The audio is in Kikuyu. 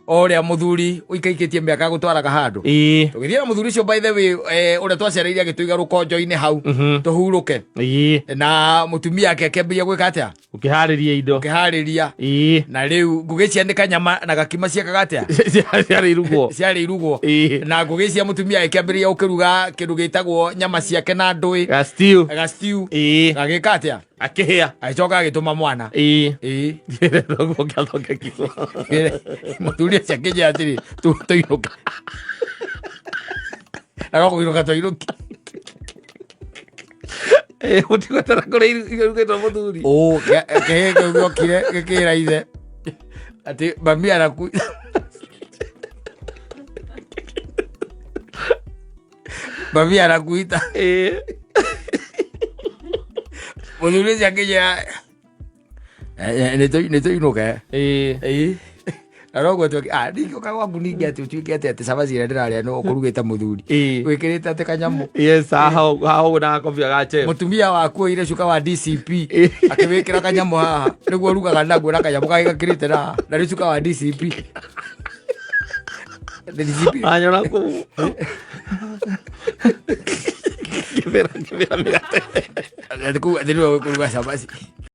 O ũrĩa mũthuri ũikaikĩtie mĩaka gũtwaraga handũ. Tũgĩthiĩ na mũthuri ũcio, by the way, ũrĩa twacereire agĩtũiga rũkonjo-inĩ hau tũhurũke. Na mũtumia ake akĩambĩrĩria gwĩka atĩa? Ũkĩharĩria indo. Ũkĩharĩria. Na rĩu ngũgĩcianĩka nyama na gakima ciekaga atĩa? Ciarĩ irugwo. Ciarĩ irugwo. Na ngũgĩ cia mũtumia ĩkĩambĩrĩria gũkĩruga kĩndũ gĩtagwo nyama ciake na ndũĩ. Ga stew. Ga stew. Gagĩka atĩa? Akĩhĩa. Agĩcoka agĩtũma mwana. Noguo gĩathondekirwo. Mũthuri ũcio akĩnjĩra atĩrĩ, tũinũke, na no kũinũka twainũki. Mũtigwetera kũrĩa irugĩtwo mũthuri. Ũ kĩhĩ kĩu gĩokire gĩkĩra ithe atĩ mami araku mami arakuita. Mũthuri ũcio akĩnjĩra nĩ tũinũke. Ĩĩ. Na noguo ah, ndingĩũka gwaku ningĩ atĩ ũtuĩke atĩ cabaci ĩrĩa ndĩrarĩa no ũkũrugĩte mũthuri. Wĩkĩrĩte atĩ kanyamũ. Yes, haha haha ũguo na gakobia ga chef. Mũtumia waku oire cuka wa DCP akĩwĩkĩra kanyamũ haha nĩguo ũrugaga naguo na kanyamũ kangĩ gakĩrĩte na na nĩ cuka wa DCP. The DCP. Anyona kũu. Ngĩthĩra ngĩthĩra mĩgate. Atĩ kũu atĩ nĩwe ũkũruga cabaci.